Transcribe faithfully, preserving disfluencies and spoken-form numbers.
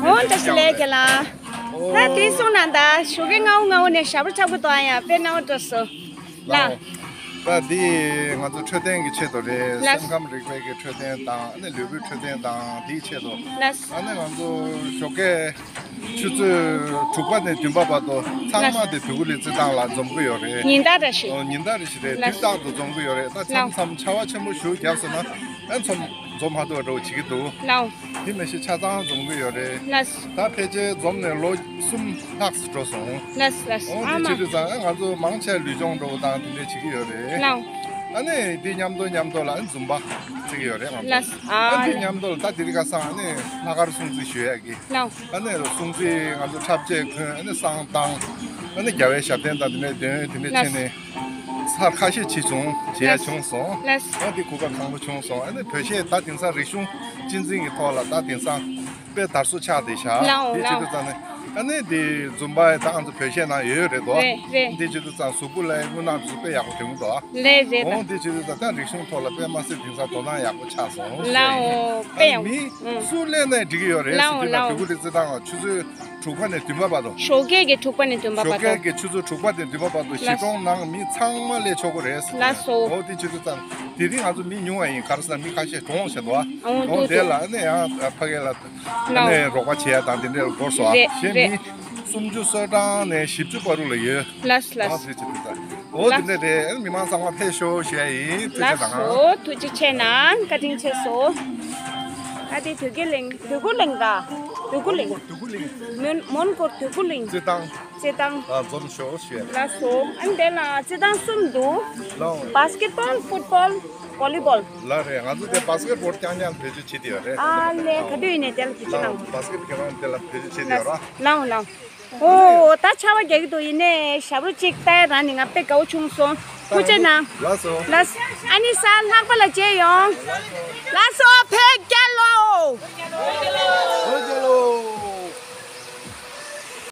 འོ་བཀྲ་ཤིས་བདེ་ལེགས་ལགས། ད་དེ་སོང་ན་ད་ཞོགས་ཀས་སྔ་བོ་སྔ་བོ་ནས་ཞབས་བྲོ་འཁྲབ་གི་འདུག་ཨ། ཡ་དཔེ་སྣང་བ་འགྲོ་སོང་ལགས། ལགས། ད་འདི་ང་ཚོ་འཕྲོད་བསྟེན་གྱི་ཆེད་དུ་རེད། ལགས། སེམས་ཁམས་རིག་པའི་གི་འཕྲོད་བསྟེན་དང་ཨ་ནི་ལུས་པོའི་འཕྲོད་བསྟེན་དང་དེའི་ཆེད་དུ། ལགས། ཨ་ནི་ང་ཚོ་ཞོགས་ཀས་ཆུ་ཚོད་དྲུག་པ་ནས་བདུན་པ་བར་དུ་ཚང་མ་དེ་བོད་ཁུལ་གླིང་རྩེད་ཐང་ལ་འཛོམས་ཀྱི་ཡོད་རེད། ཉིན་ལྟར་རེ་བཞིན། ཨོ་ཉིན་ལྟར་རེ་བཞིན་རེད། ལགས། དུས་རྟག་ཏུ་འཛོམས་ཀྱི་ཡོད་རེད། ད་མཚམས་མཚམས་ཆར་པ་ཆེན་པོ་ཞིག་བརྒྱབ་སོང་ན་ཨ་འཛོམས་འཛོམས་མ་ཐུབ་པ་འདྲ་བོ་བྱེད་ཀྱི་འདུག་ལགས། དེ་མ་གཞི་ཆ་ཚང་འཛོམས་ཀྱི་ཡོད་རེད། ལགས། ད་ཕལ་ཆེར་འཛོམས་ནས་ལོ་གསུམ་ལྷག་ཙམ་འགྲོ་སོང་། ལགས་ལགས། འོ་ཨ་དེ་མ། བྱེད་དུས་ཙང་ང་ཚོ་མང་ཆེ་ལུས་སྦྱོང་འདྲ་བོ་དང་དེ་འདྲས་བྱེད་ཀྱི་ཡོད་རེད། ལགས། ཨ་ནི་དེ་མཉམ་དུ་མཉམ་དུ་ལ་ཨ་ནི་འཛུམ་པ་རྩེ་གི་ཡོད་རེད་ང་ཚོ། ལགས། ཨ་ཨ་དེ་ནི། མཉམ་དུ་ལ་ད་དེ་རིང་ཁ་སང་ཨ་ནི་ལྷག་དཀར་སྲུང་བརྩི་ཞུ་ཡག་གི། ལགས། ཨ་ནི་སྲུང་བརྩི་ང་ཚོ་འཁྲབ་ཆས་གོན། ཨ་ནི་བསང་བཏང་། ཨ་ནི་རྒྱལ་བའི་ཞབས་བརྟན་དང་དེ་འདྲས་འདོན། དེ་འདྲས་བྱས་ནས། ལགས། ཚར་ཁ་ཤས་བྱས་བྱུང་། བྱེད་ཡ་ལགས། བྱུང་སོང་། ལགས། ཨ་དེ་གོ་སྐབས་བཟང་པོ་བྱུང་སོང་། ཨ་ནི་བོད་གཞས་ད་དེང་སང་རིག་གཞུང་གཅེས་འཛིན་གྱི་ཐོག་ལ་ད་དེང་སང་དཔེ་དར་སོ་ཆགས་བསྡད་ཤག་ལའོ་དེ་བྱེད་ལའོ། དུས་ཙང་ནས་ཨ་ནི་དེ་འཛུམ་པ་ད་ང་ཚོ་བོད་གཞས་ནང་ཡོད་ཡོད་རེད་དོ། རེད་རེད། དེ་བྱེད་དུས་ཙང་གཟུགས་པོ་ལ་རྔུལ་ནག་དེ་ཚོ་དཔེ་ཡག་པོ་ཐོན་གི་འདུག་ཨ། རེད་རེད། འོ་དེ་བྱེད་དུས་ཙང་ད་རིག་གཞུང་ཐོག་ལ་དཔེ་མ་ཟད་དེང་སང་དོ་སྣང་ཡག་པོ་ཆགས་སོང་ལའོ། ཟེར་ཡིན། དཔེ་ཡག་པོ། མི་ཨུ། སུ་སླེབས་ནའི་འགྲིག་གི་ཡོད་རེད། ལའོ་ཟེར་དུས་ལའོ། བོད་ཁུལ་གླིང་རྩེད་ཐང་ལ་ཆུ་ཚོད་དྲུག་པ་ནས་བདུན་པ་བར་དུ། ཞོགས་ཀས་ཀྱི་དྲུག་པ་ནས་བདུན་པ་ཞོགས་བར་དུ། ཀས་ཀྱི་ཆུ་ཚོད་དྲུག་པ་ནས་བདུན་པ་བར་དུ་གཞིས་གྲོང་ནང་མི་ཚང་མ་སླེབས་ཆོག་གི་རེད། ལགས་སོ། འོ་དེ་བྱེད་དུས་ཙང་དེ་རིང་ང་ཚོ་མི་ཉུང་བ་ཡིན། ག་རེ་ཟེར་ན་མི་ཁ་ཤས་གྲོངས་བྱས་འདུག་ཨ། འོ་འོ་དེ་ལ་ཨ་ནི་ཡང་ཕ་གི་ལ་ཨ་ནི་རོགས་པ་བྱེད་ཡ་དང་དེ་འདྲ་འགྲོ་སོང་ཨ། རེད་གཞན་རེད། མི་སུམ་ཅུ་སོ་གྲངས་ནས་བཞི་བཅུ་བར་དུ་ལ་ཡོད། ལགས་ལགས། འོ་དེ་བྱེད་དུས་ཙང་། འོ་དེ་ལགས། འདྲ་རེད། མི་མང་ཚང་མ་ཕེབས་ཤོག་ཞུ་ཡ་ཡིན། ཐུགས་རྗེ་ལགས་གནང་། སོ། ཐུགས་རྗེ་ཆེ་གནང་། བཀའ་དྲིན་ཆེ་སོ། ཨ་དེ་དུས་ཀྱི་གླིང་། དུས་ཀྱི་གླིང་ར། དུས་ཀྱི་གླིང་། དུས་ཀྱི་གླིང་། མོན་མོན་གྷོ་དུས་ཀྱི་གླིང་། རྩེད་ཐང་། རྩེད་ཐང་། ཨ་འཛོམས་ཤོག་ཞུ་ཡ། ལགས་སོ། ཨ་ནི་དེ་ལ་རྩེད་ཐང་གསུམ་འདུག་ལའོ། བྷ་སི་ཀེ་ཊི་བྷོལ། ཕུཊ་བྷོལ། བྷོ་ལི་བྷོལ། ལགས་རེད། ང་ཚོ་དེ་བྷ་སི་ཀེ་ཊི་བྷོལ་རྐྱང་རྐྱང་བེད་སྤྱོད་བྱེད་དེ་ཡོད་རེད། ཨ་ལས། ག་དུས་ཡིན་ནའི་དེ་ལ་བེད་སྤྱོད་གནང་། བྷ་སི་ཀེ་ཊི་དེ་རང་དེ་ལ་བེད་སྤྱོད་བྱེད་དེ་ཡོད་ར། ལའོ་ལའོ། ཨོ་ད་ཆར་པ་རྒྱག་གི་འདུག་ཡིན་ནའི་ཞབས་བྲོ་གཅིག་ལྟ་ཡ་རང་ནི་ང་དཔེ་དགའ་བོ་བྱུང་སོང་། ཐུགས་རྗེ་གནང་། ལགས་སོ། ལགས། ཨ་ནི་གཟའ་ལྷག་པ་ལ་མཇལ་ཡོང་།